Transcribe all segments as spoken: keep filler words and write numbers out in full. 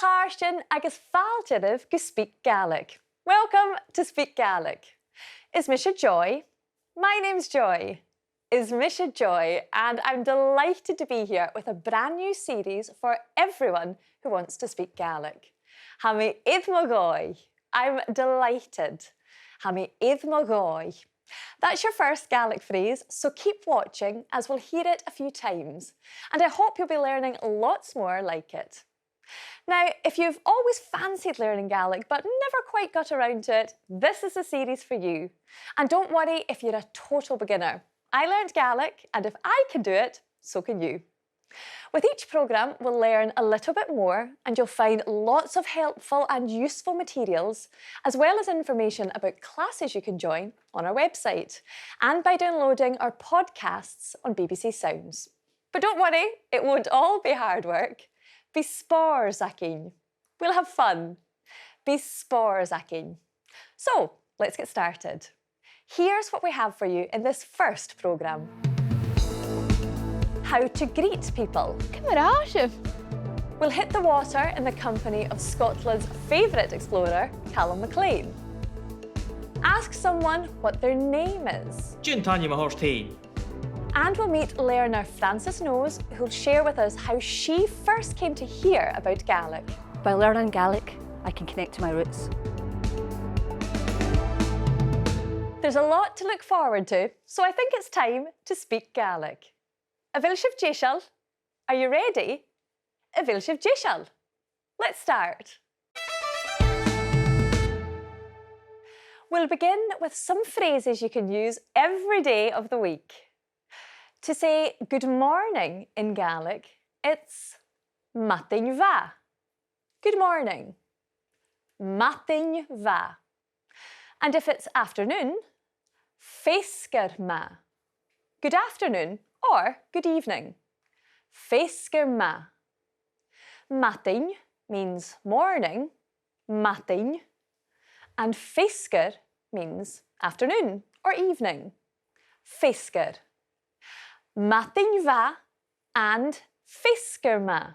Chàirdean agus fàilte oirbh gu SpeakGaelic. Welcome to SpeakGaelic. Is mise Joy. My name's Joy. Is mise Joy, and I'm delighted to be here with a brand new series for everyone who wants to speak Gaelic. Tha mi air mo dhòigh. I'm delighted. Tha mi air mo dhòigh. That's your first Gaelic phrase, so keep watching as we'll hear it a few times. And I hope you'll be learning lots more like it. Now, if you've always fancied learning Gaelic but never quite got around to it, this is the series for you. And don't worry if you're a total beginner. I learnt Gaelic, and if I can do it, so can you. With each programme, we'll learn a little bit more, and you'll find lots of helpful and useful materials, as well as information about classes you can join on our website, and by downloading our podcasts on B B C Sounds. But don't worry, it won't all be hard work. Bidh spòrs againn. We'll have fun. Bidh spòrs againn. So, let's get started. Here's what we have for you in this first programme. How to greet people. Ciamar a tha sibh? We'll hit the water in the company of Scotland's favourite explorer, Calum MacLean. Ask someone what their name is. Dè an t-ainm a th' ort fhèin? And we'll meet learner Frances Knowes, who'll share with us how she first came to hear about Gaelic. By learning Gaelic, I can connect to my roots. There's a lot to look forward to, so I think it's time to speak Gaelic. A bheil sibh deiseil? Are you ready? A bheil sibh deiseil? Let's start. We'll begin with some phrases you can use every day of the week. To say good morning in Gaelic, it's madainn mhath. Good morning. Madainn mhath. And if it's afternoon, feasgar math. Good afternoon or good evening. Feasgar math. Madainn means morning, madainn, and feasgar means afternoon or evening. Feasgar. Madainn mhath and feasgar math.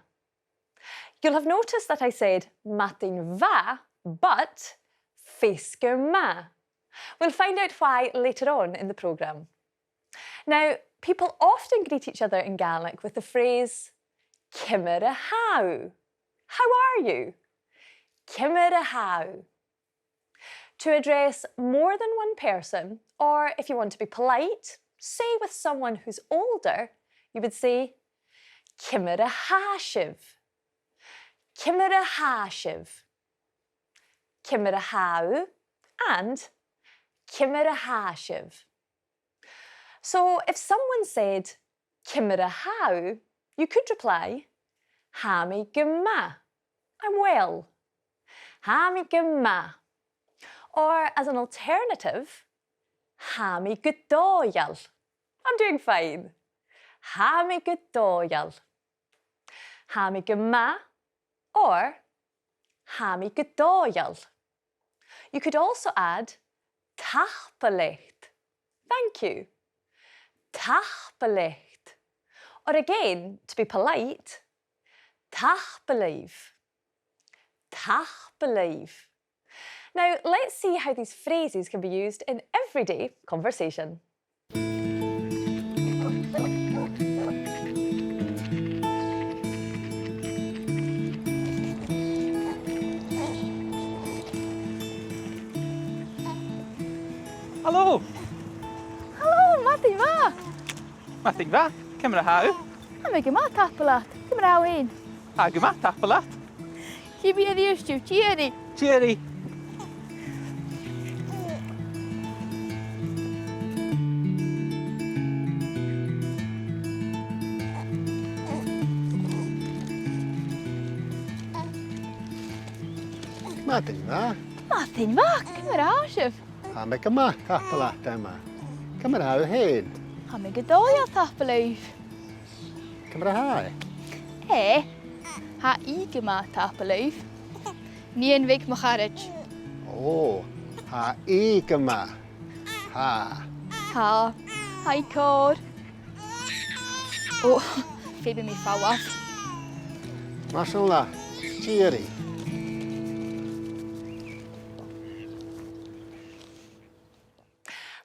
You'll have noticed that I said madainn mhath, but feasgar math. We'll find out why later on in the programme. Now, people often greet each other in Gaelic with the phrase, "Ciamar a tha thu?" How are you? Ciamar a tha thu? To address more than one person, or if you want to be polite, say with someone who's older, you would say, "Ciamar a tha sibh?" Ciamar a tha sibh? Ciamar a tha thu? And ciamar a tha sibh? So if someone said, "Ciamar a tha thu?" you could reply, "Tha mi gu math." I'm well. Tha mi gu math. Or as an alternative, "Tha mi gu dòigheil." I'm doing fine. Tha mi gu dòigheil. Tha mi gu math or tha mi gu dòigheil. You could also add, "Tapadh leat." Thank you. Tapadh leat. Or again, to be polite, tapadh leibh. Tapadh leibh. Now, let's see how these phrases can be used in everyday conversation. Halò! Halò, madainn mhath! Madainn mhath, ciamar a tha thu? Tha mi gu math, tapadh leat. Ciamar a tha thu fhèin? Tha gu math, tapadh leat. Chì mi a-rithist thu, tìoraidh. Tìoraidh. Madainn mhath. Madainn mhath, ciamar a tha sibh? Tha mi gu math, tapadh leat, Emma. Ciamar a tha thu fhèin? Tha mi gu dòigheil, tapadh leibh. Ciamar a tha e? E? Tha i gu math, tapadh leibh. Nighean bheag mo charaid. Ò, tha i gu math. Tha. Tha. Tha i còir. Ò, feumaidh mi falbh. Mar sin leat. Tìoraidh.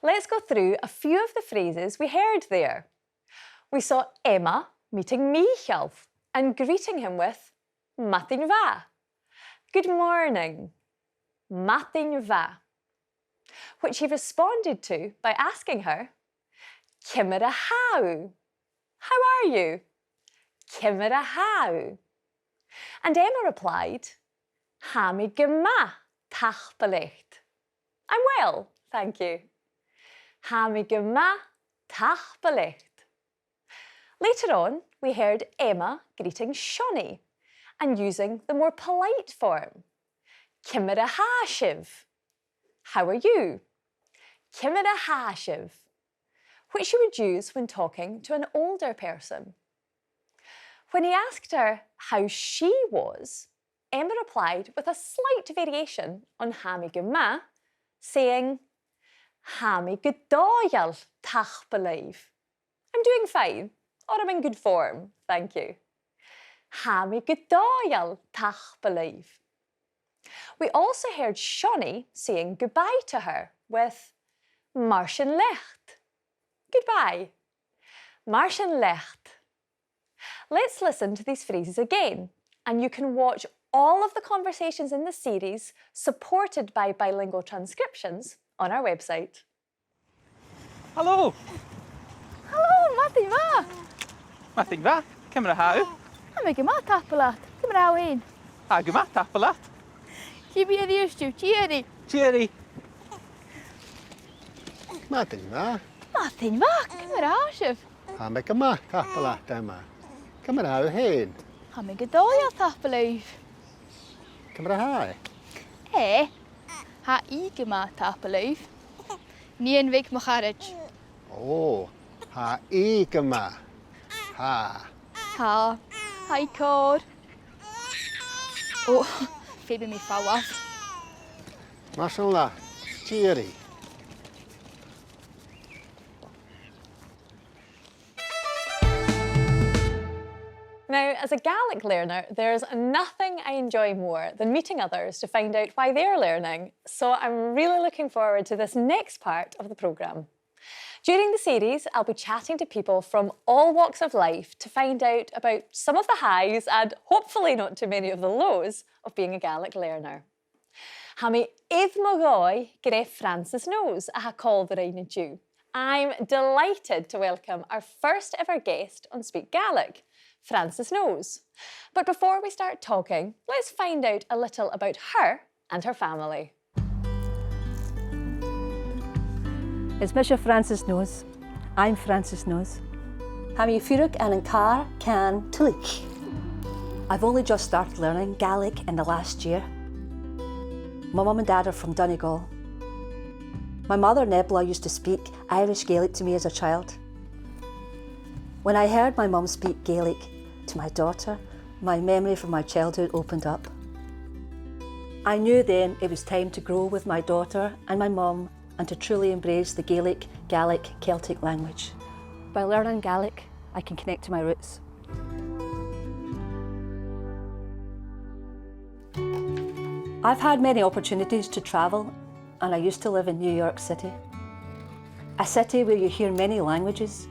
Let's go through a few of the phrases we heard there. We saw Emma meeting Mìcheal and greeting him with "Madainn mhath." Good morning. Madainn mhath. Which he responded to by asking her, "Ciamar a tha thu?" How are you? Ciamar a tha thu? And Emma replied, "Tha mi gu math, tapadh leat." I'm well, thank you. Tha mi gu math, tapadh leat. Later on, we heard Emma greeting Seonaidh and using the more polite form. "Ciamar a tha sibh?" How are you? Ciamar a tha sibh? Which you would use when talking to an older person. When he asked her how she was, Emma replied with a slight variation on "tha mi gu math," saying, "Tha mi gu dòigheil, tapadh leibh." I'm doing fine, or I'm in good form, thank you. Tha mi gu dòigheil, tapadh leibh. We also heard Seonaidh saying goodbye to her with "Mar sin leat." Goodbye. Mar sin leat. Let's listen to these phrases again, and you can watch all of the conversations in the series, supported by bilingual transcriptions, on our website. Halò! Halò, madainn mhath! Madainn mhath, ciamar a tha thu? Tha mi gu math, tapadh leat. Ciamar a tha thu fhèin? Tha gu math, tapadh leat. Chì mi a-rithist thu, tìoraidh. Tìoraidh. Madainn mhath. Madainn mhath, ciamar a tha sibh? Tha mi gu math, tapadh leat, Emma. Ciamar a tha thu fhèin? Tha mi gu dòigheil, tapadh leibh. Ciamar a tha i? E, tha i gu math, tapadh leibh. Nighean bheag mo charaid. Ò, tha i gu math. Tha. Tha. Tha i còir. Ò, feumaidh mi falbh. Mar sin leat, tìoraidh. Now, as a Gaelic learner, there's nothing I enjoy more than meeting others to find out why they're learning, so I'm really looking forward to this next part of the programme. During the series, I'll be chatting to people from all walks of life to find out about some of the highs and hopefully not too many of the lows of being a Gaelic learner. Tha mi air mo dhòigh gur e Frances Knowles a tha còmhla rinn an-diugh. I'm delighted to welcome our first ever guest on Speak Gaelic, Frances Knowles. But before we start talking, let's find out a little about her and her family. Is mise Frances Knowles. I'm Frances Knowles. Tha mi a' fuireach ann an càr ceann tuilleadh. I've only just started learning Gaelic in the last year. My mum and dad are from Donegal. My mother, Nebula, used to speak Irish Gaelic to me as a child. When I heard my mum speak Gaelic to my daughter, my memory from my childhood opened up. I knew then it was time to grow with my daughter and my mum and to truly embrace the Gaelic, Gaelic Celtic language. By learning Gaelic, I can connect to my roots. I've had many opportunities to travel, and I used to live in New York City, a city where you hear many languages.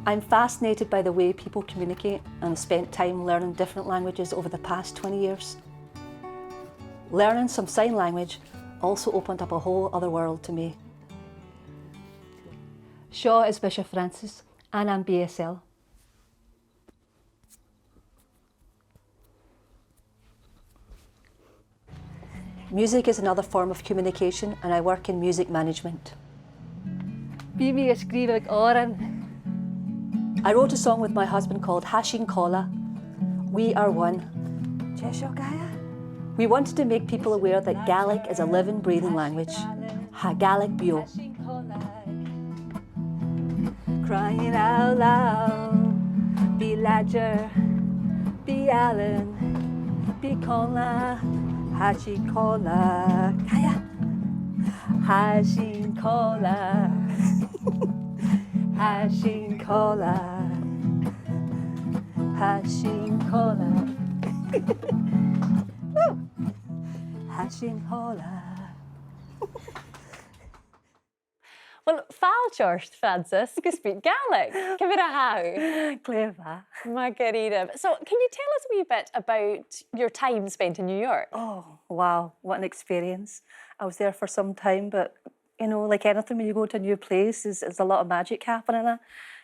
I'm fascinated by the way people communicate and have spent time learning different languages over the past twenty years. Learning some sign language also opened up a whole other world to me. Seo is mise Frances, and I'm B S L. Music is another form of communication, and I work in music management. Bidh mi a' sgrìobhadh òran. I wrote a song with my husband called Tha Sinn Còmhla, We Are One. Dè seo, Gaia? We wanted to make people aware that Gaelic is a living, breathing language. Tha Gàidhlig beò. Crying out loud, bi làidir, bi àlainn, bi còmhla, tha sinn còmhla. Gaia. Tha sinn còmhla. Tha sinn còmhla. Tha sinn còmhla. Tha sinn hola. Well, fàilte ort, Frances, gu SpeakGaelic. Ciamar a tha thu? Glè mhath. Math dha-rìribh. So, can you tell us a wee bit about your time spent in New York? Oh, wow, what an experience. I was there for some time, but, you know, like anything, when you go to a new place, there's, there's a lot of magic happening.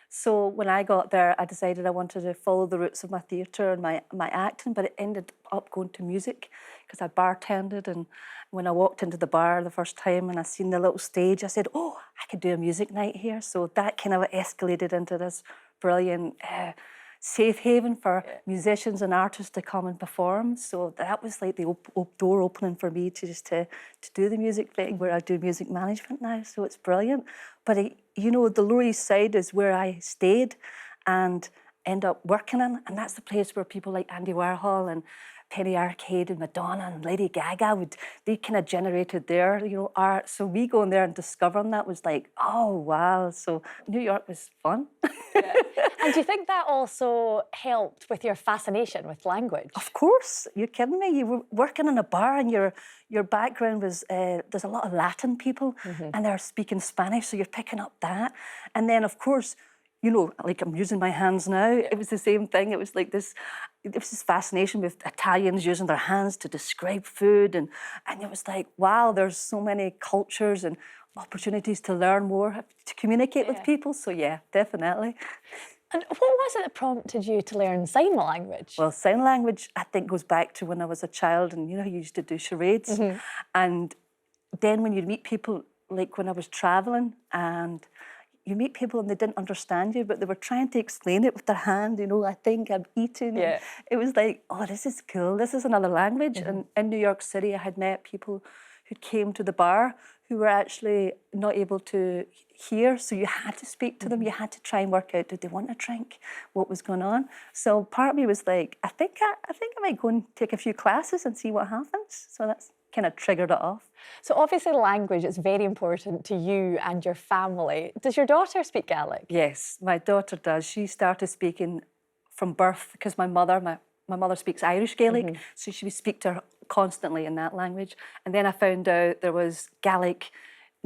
So when I got there, I decided I wanted to follow the roots of my theatre and my, my acting, but it ended up going to music, 'cause I bartended, and when I walked into the bar the first time and I seen the little stage, I said, "Oh, I could do a music night here." So that kind of escalated into this brilliant, uh, safe haven for musicians and artists to come and perform. So that was like the op- op- door opening for me to just to, to do the music thing, where I do music management now. So it's brilliant. But it, you know, the Lower East Side is where I stayed and end up working in, and that's the place where people like Andy Warhol and Penny Arcade and Madonna and Lady Gaga would, they kind of generated their, you know, art. So me going there and discovering that was like, oh wow. So New York was fun. Yeah. And do you think that also helped with your fascination with language? Of course, you're kidding me. You were working in a bar and your your background was, uh, there's a lot of Latin people and they're speaking Spanish, so you're picking up that. And then of course, you know, like, I'm using my hands now. It was the same thing. It was like this, it was this fascination with Italians using their hands to describe food, and and it was like, wow, there's so many cultures and opportunities to learn more, to communicate with people. So yeah, definitely. And what was it that prompted you to learn sign language? Well, sign language, I think, goes back to when I was a child, and you know, you used to do charades, and then when you meet people, like when I was travelling, and you meet people and they didn't understand you, but they were trying to explain it with their hand, you know, I think I'm eating. Yeah. It was like, oh, this is cool. This is another language. And in New York City, I had met people who came to the bar who were actually not able to hear, so you had to speak to them. You had to try and work out, did they want a drink? What was going on? So part of me was like, I think I, I think I might go and take a few classes and see what happens. So that's kind of triggered it off. So obviously language is very important to you and your family. Does your daughter speak Gaelic? Yes, my daughter does. She started speaking from birth because my mother, my, my mother speaks Irish Gaelic, so she would speak to her constantly in that language. And then I found out there was Gaelic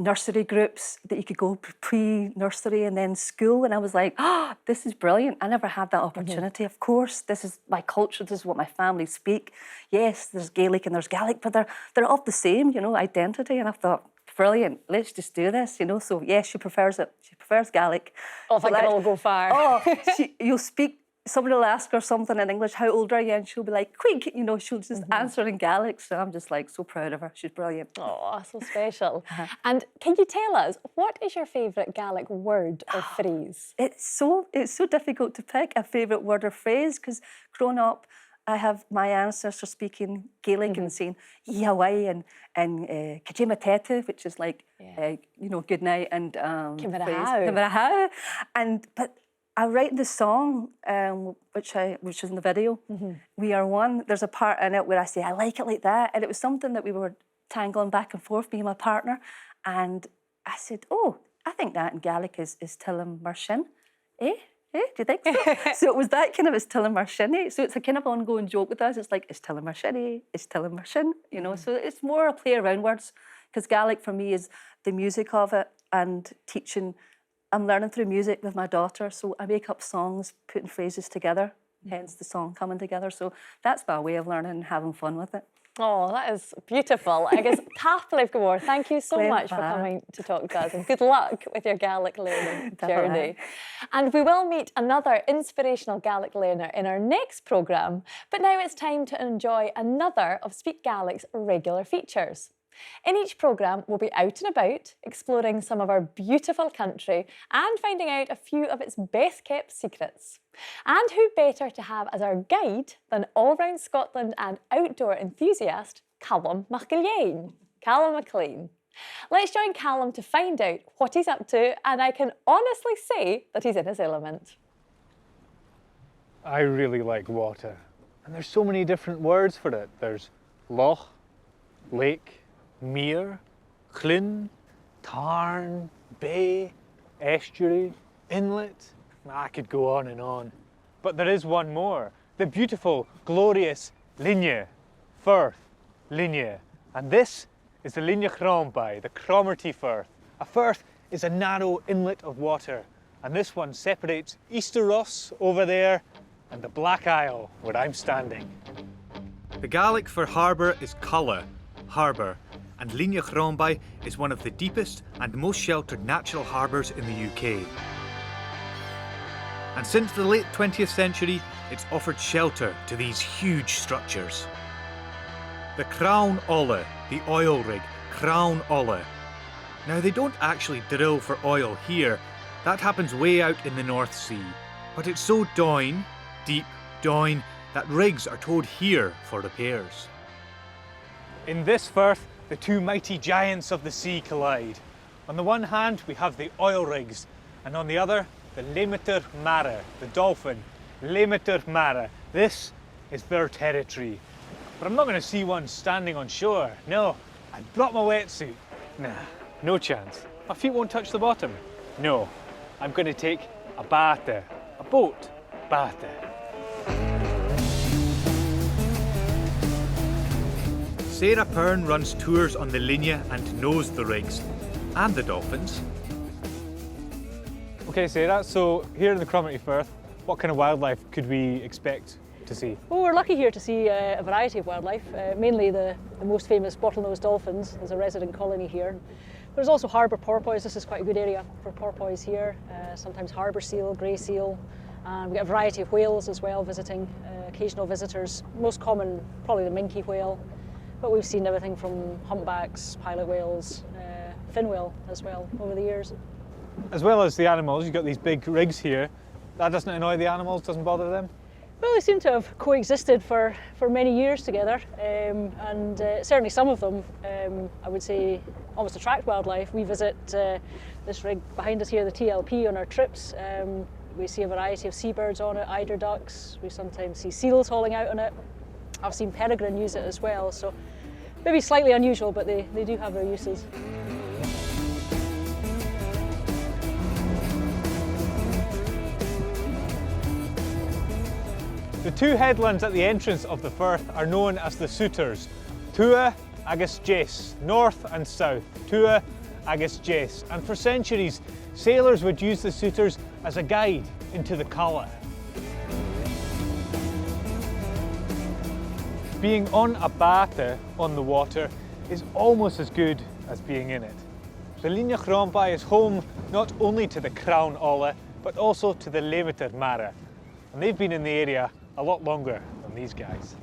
nursery groups that you could go p- pre-nursery and then school, and I was like, oh, this is brilliant. I never had that opportunity. Of course, this is my culture, this is what my family speak. Yes, there's Gaelic and there's Gaelic, but they're they're of the same, you know, identity. And I thought, brilliant, let's just do this, you know. So yes, she prefers it. She prefers Gaelic. Oh, I think it'll go far. Oh, she, you'll speak, somebody will ask her something in English, how old are you? And she'll be like, quick, you know, she'll just answer in Gaelic. So I'm just like so proud of her. She's brilliant. Oh, so special. And can you tell us, what is your favourite Gaelic word or phrase? It's so, it's so difficult to pick a favourite word or phrase, 'cause growing up, I have my ancestors speaking Gaelic and saying, "Yawai" and, and uh, "Càit e ma thèid thu," which is like, uh, you know, good night and, um, "Ciamar a tha thu?" "Ciamar a tha thu?" And, but I write the song, um, which I, which is in the video, "We Are One." There's a part in it where I say, "I like it like that." And it was something that we were tangling back and forth, me and my partner. And I said, "Oh, I think that in Gaelic is, is "Till am mar sin." Eh? Eh? Do you think so?" So it was that kind of, "Is till am mar sin, eh?" So it's a kind of ongoing joke with us. It's like, "Is till am mar sin, eh? Is till am mar sin," you know? So it's more a play around words, 'cause Gaelic for me is the music of it and teaching. I'm learning through music with my daughter, so I make up songs, putting phrases together, hence the song coming together. So that's my way of learning and having fun with it. Oh, that is beautiful. Agus tapadh leibh gu mòr. Thank you so much for coming to talk to us, and good luck with your Gaelic learning journey. And we will meet another inspirational Gaelic learner in our next programme, but now it's time to enjoy another of SpeakGaelic's regular features. In each programme, we'll be out and about, exploring some of our beautiful country and finding out a few of its best kept secrets. And who better to have as our guide than all-round Scotland and outdoor enthusiast Calum MacIlleathain, Calum MacLean. Let's join Calum to find out what he's up to, and I can honestly say that he's in his element. I really like water, and there's so many different words for it. There's loch, lake, mere, cluinn, tarn, bay, estuary, inlet. I could go on and on. But there is one more, the beautiful, glorious Linne, firth, linne. And this is the Linne Chrombaidh, the Cromarty Firth. A firth is a narrow inlet of water, and this one separates Easter Ross over there and the Black Isle, where I'm standing. The Gaelic for harbour is culla, harbour, and Linne Chrombaidh is one of the deepest and most sheltered natural harbours in the U K. And since the late twentieth century, it's offered shelter to these huge structures. The Crann Ola, the oil rig, Crann Ola. Now, they don't actually drill for oil here. That happens way out in the North Sea. But it's so doin, deep doin, that rigs are towed here for repairs. In this firth, the two mighty giants of the sea collide. On the one hand, we have the oil rigs, and on the other, the Leumadar Mara, the dolphin. Leumadar Mara. This is their territory. But I'm not gonna see one standing on shore. No, I've brought my wetsuit. Nah, no chance. My feet won't touch the bottom. No, I'm gonna take a bàta, a boat. Bàta. Sarah Pern runs tours on the Linne and knows the rigs and the dolphins. Okay, Sarah, so here in the Cromarty Firth, what kind of wildlife could we expect to see? Well, we're lucky here to see, uh, a variety of wildlife, uh, mainly the, the most famous bottlenose dolphins. There's a resident colony here. There's also harbour porpoise. This is quite a good area for porpoise here. Uh, sometimes harbour seal, grey seal. And we get a variety of whales as well visiting, uh, occasional visitors. Most common, probably the minke whale. But we've seen everything from humpbacks, pilot whales, uh, fin whale as well over the years. As well as the animals, you've got these big rigs here. That doesn't annoy the animals, doesn't bother them? Well, they seem to have coexisted for, for many years together, um, and, uh, certainly some of them, um, I would say, almost attract wildlife. We visit, uh, this rig behind us here, the T L P, on our trips. Um, we see a variety of seabirds on it, eider ducks. We sometimes see seals hauling out on it. I've seen peregrine use it as well, so maybe slightly unusual, but they, they do have their uses. The two headlands at the entrance of the firth are known as the Souters, Tuath agus Deas, north and south, Tuath agus Deas. And for centuries, sailors would use the Souters as a guide into the Cala. Being on a bàta on the water is almost as good as being in it. The Linne Chrombaidh is home not only to the Crann Ola, but also to the Leumadar Mara, and they've been in the area a lot longer than these guys.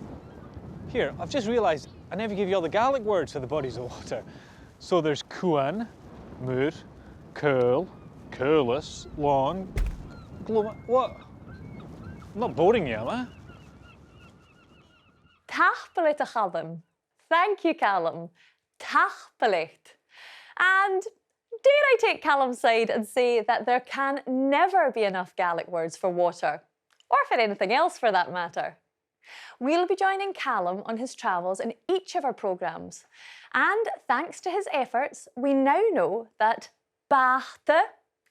Here, I've just realised I never gave you all the Gaelic words for the bodies of water. So there's cuan, muir, caol, caolas, làn, gluma-, what? I'm not boring you, am I? Tapadh leat, a Chaluim. Thank you, Calum. Tapadh leat. And dare I take Calum's side and say that there can never be enough Gaelic words for water, or for anything else for that matter. We'll be joining Calum on his travels in each of our programmes, and thanks to his efforts, we now know that bàta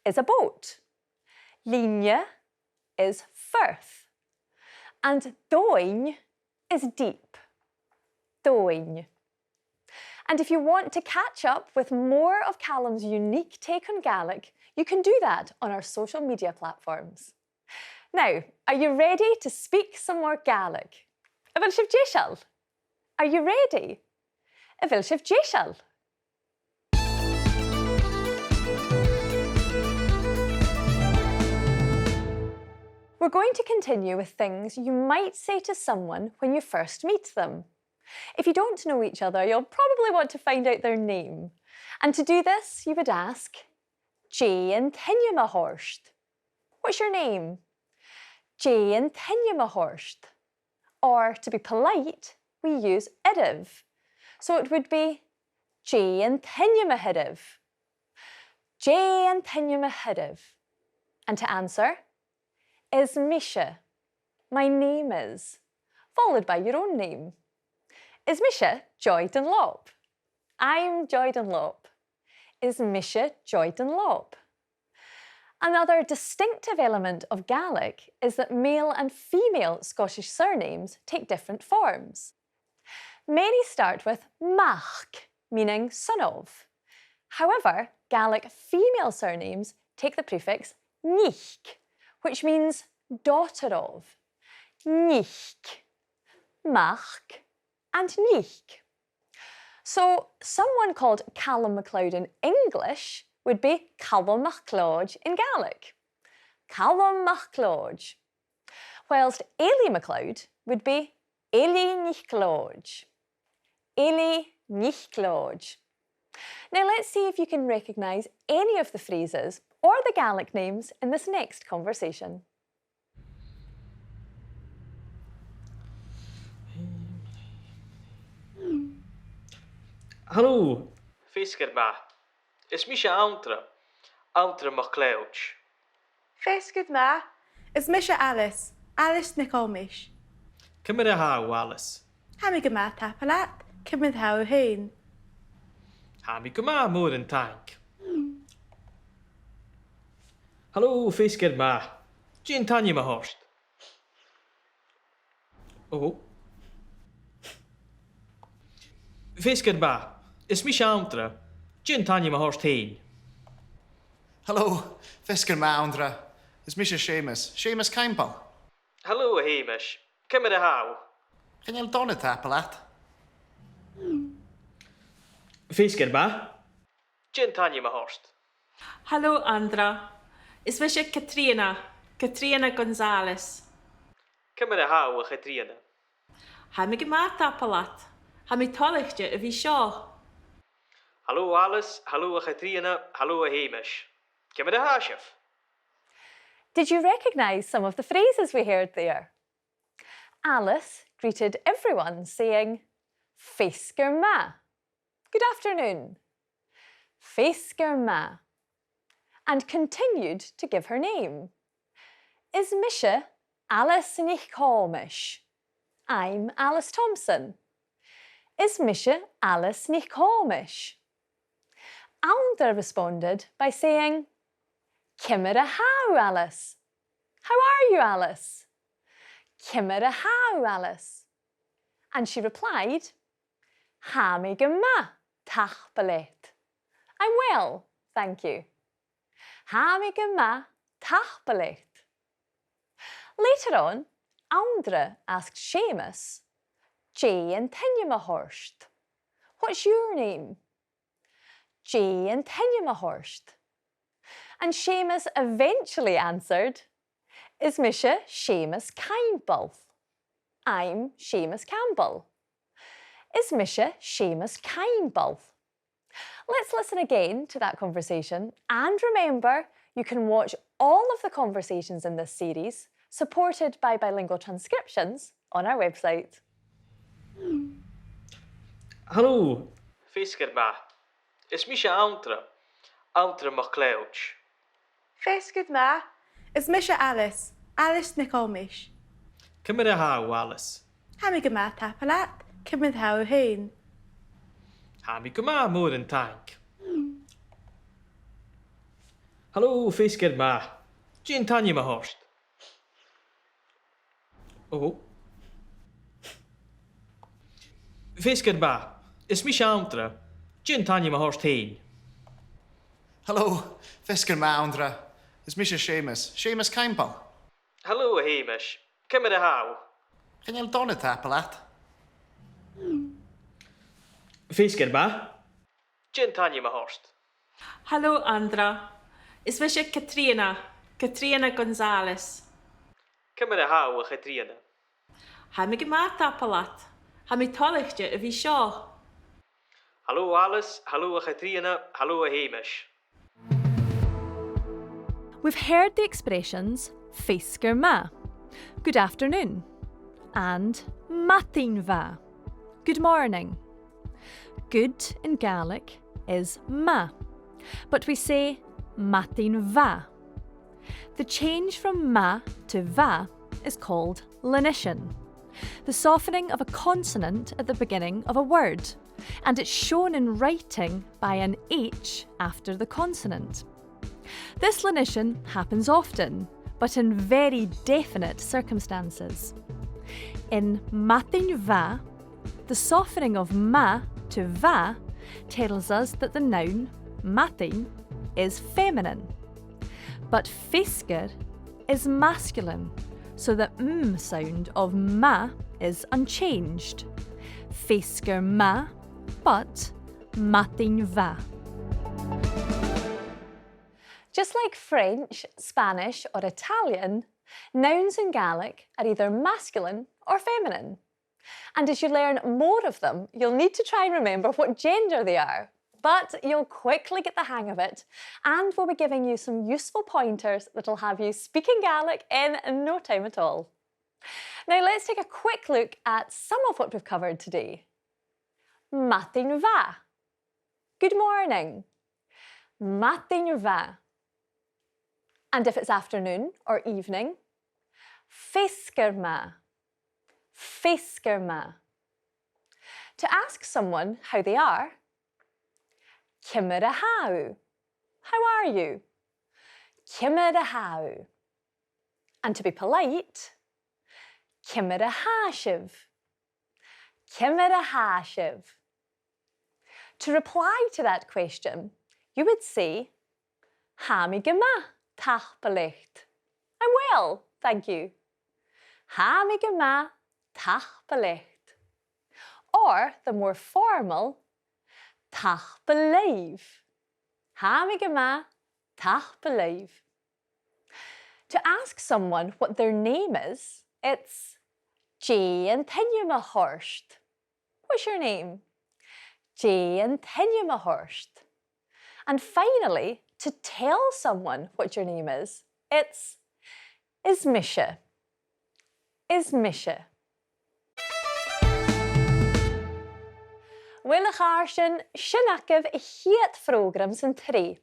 is a boat, linne is firth, and domhainn is deep. Domhainn. And if you want to catch up with more of Calum's unique take on Gaelic, you can do that on our social media platforms. Now, are you ready to speak some more Gaelic? A bheil sibh deiseil? Are you ready? A bheil sibh deiseil? We're going to continue with things you might say to someone when you first meet them. If you don't know each other, you'll probably want to find out their name. And to do this, you would ask, "Dè an t-ainm a th' ort?" What's your name? "Dè an t-ainm a th' ort?" Or, to be polite, we use oirbh. So it would be, "Dè an t-ainm a th' oirbh?" Dè an t-ainm a th' oirbh? And to answer, "Is mise." My name is. Followed by your own name. Is mise Joy Dunlop. I'm Joy Dunlop. Is mise Joy Dunlop. Another distinctive element of Gaelic is that male and female Scottish surnames take different forms. Many start with mac, meaning son of. However, Gaelic female surnames take the prefix nic, which means daughter of. Nic, mac, and nic. So, someone called Calum MacLeod in English would be Calum MacLeod in Gaelic. Calum MacLeod. Whilst Eilidh MacLeod would be Eilidh NicLeòid. Eilidh NicLeòid. Now let's see if you can recognise any of the phrases or the Gaelic names in this next conversation. Halò. Feasgar math. Is mise Anndra, Anndra MacLeòid. Feasgar math. Is mise Alice, Alice NicThòmais. Ciamar a tha thu, Alice? Tha mi gu math, tapadh leat. Ciamar a tha thu fhèin? Tha mi gu math, mòran taing. Halò, feasgar math. Dè an t-ainm a th' ort? Ò. Feasgar math. Is mise Anndra. Dè an t-ainm a th' ort fhèin? Halò, feasgar math, Anndra. Is mise Seumas, Seumas Caimbeul. Halò, a Sheumais. Ciamar a tha thu? Chan eil dona, tapadh leat. Feasgar math. Dè an t-ainm a th' ort? Halò, Anndra. Is mise Catrìona, Catrìona Gonzalez. Ciamar a tha thu, a Chatrìona? Tha mi gu math, tapadh leat. Tha mi toilichte a bhith seo. Halò, Alice, halò, a Chatrìona, halò, a Sheumais. Ciamar a tha sibh? Did you recognise some of the phrases we heard there? Alice greeted everyone saying, "Feasgar math." Good afternoon. Feasgar math. And continued to give her name. Is mise Alice NicThòmais. I'm Alice Thompson. Is mise Alice NicThòmais. Anndra responded by saying, "Ciamar a tha thu, Alice? How are you, Alice? Ciamar a tha thu, Alice?" And she replied, "Tha mi gu math, tapadh leat. I'm well, thank you. Tha mi gu math, tapadh leat." Later on, Anndra asked Seumas, "Dè an t-ainm a th' ort? What's your name?" "Dè an t-ainm a th' ort?" And Seumas eventually answered, "Is mise Seumas Caimbeul. I'm Seumas Campbell. Is mise Seumas Caimbeul." Let's listen again to that conversation, and remember, you can watch all of the conversations in this series, supported by bilingual transcriptions, on our website. Halò. Feasgar math. Is mise Anndra, Anndra MacLeòid. Feasgar math. Is mise Alice, Alice NicThòmais. Ciamar a tha thu, Alice? Tha mi gu math, tapadh leat. Ciamar a tha thu fhèin? Tha mi gu math, mòran taing. Halò, feasgar math. Dè an t-ainm a th' ort? Ò. Feasgar math. Is mise Anndra. Dè an t-ainm a th' ort fhèin? Halò, feasgar math, Anndra. Is mise Seumas, Seumas Caimbeul. Halò, a Sheumais. Ciamar a tha thu? Chan eil dona, tapadh leat. Feasgar math. Dè an t-ainm a th' ort? Halò, Anndra. Is mise Catrìona, Catrìona Gonzalez. Ciamar a tha thu, a Chatrìona? Tha mi gu math, tapadh leat. Tha mi toilichte a bhith seo. Halò, Alice. Halò, a Chatrìona. Halò, a Sheumais. We've heard the expressions feasgar math, good afternoon, and madainn mhath, good morning. Good in Gaelic is math, but we say madainn mhath. The change from math to mhath is called lenition, the softening of a consonant at the beginning of a word, and it's shown in writing by an H after the consonant. This lenition happens often, but in very definite circumstances. In madainn mhath, the softening of math to mhath tells us that the noun madainn is feminine, but feasgar is masculine, so the m sound of math is unchanged. Feasgar math, but madainn mhath. Just like French, Spanish, or Italian, nouns in Gaelic are either masculine or feminine. And as you learn more of them, you'll need to try and remember what gender they are. But you'll quickly get the hang of it, and we'll be giving you some useful pointers that'll have you speaking Gaelic in no time at all. Now, let's take a quick look at some of what we've covered today. Madainn mhath. Good morning. Madainn mhath. And if it's afternoon or evening, feasgar math. Feasgar math. To ask someone how they are, ciamar a tha thu? How are you? Ciamar a tha thu? And to be polite, ciamar a tha sibh? Ciamar a tha sibh? To reply to that question, you would say, tha mi gu math, tapadh leat. I'm well, thank you. Tha mi gu math, tapadh leat. Or the more formal, tapadh leibh. Tha mi gu math, tapadh leibh. To ask someone what their name is, it's dè an t-ainm a th' ort? What's your name? Dè an t-ainm a th' ort? And finally, to tell someone what your name is, it's is mise. Is mise. Uill, a chàirdean, sin agaibh a' chiad phrògram san t-sreath.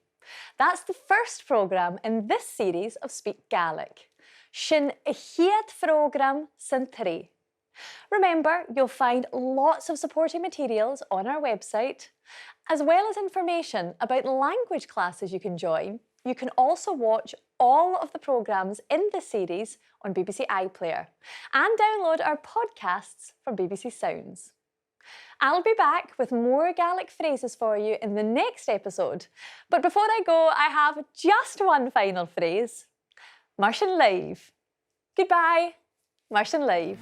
That's the first programme in this series of Speak Gaelic. Sin a' chiad phrògram san t-sreath. Remember, you'll find lots of supporting materials on our website, as well as information about language classes you can join. You can also watch all of the programmes in this series on B B C iPlayer and download our podcasts from B B C Sounds. I'll be back with more Gaelic phrases for you in the next episode, but before I go, I have just one final phrase. Mar sin leibh. Goodbye. Mar sin leibh.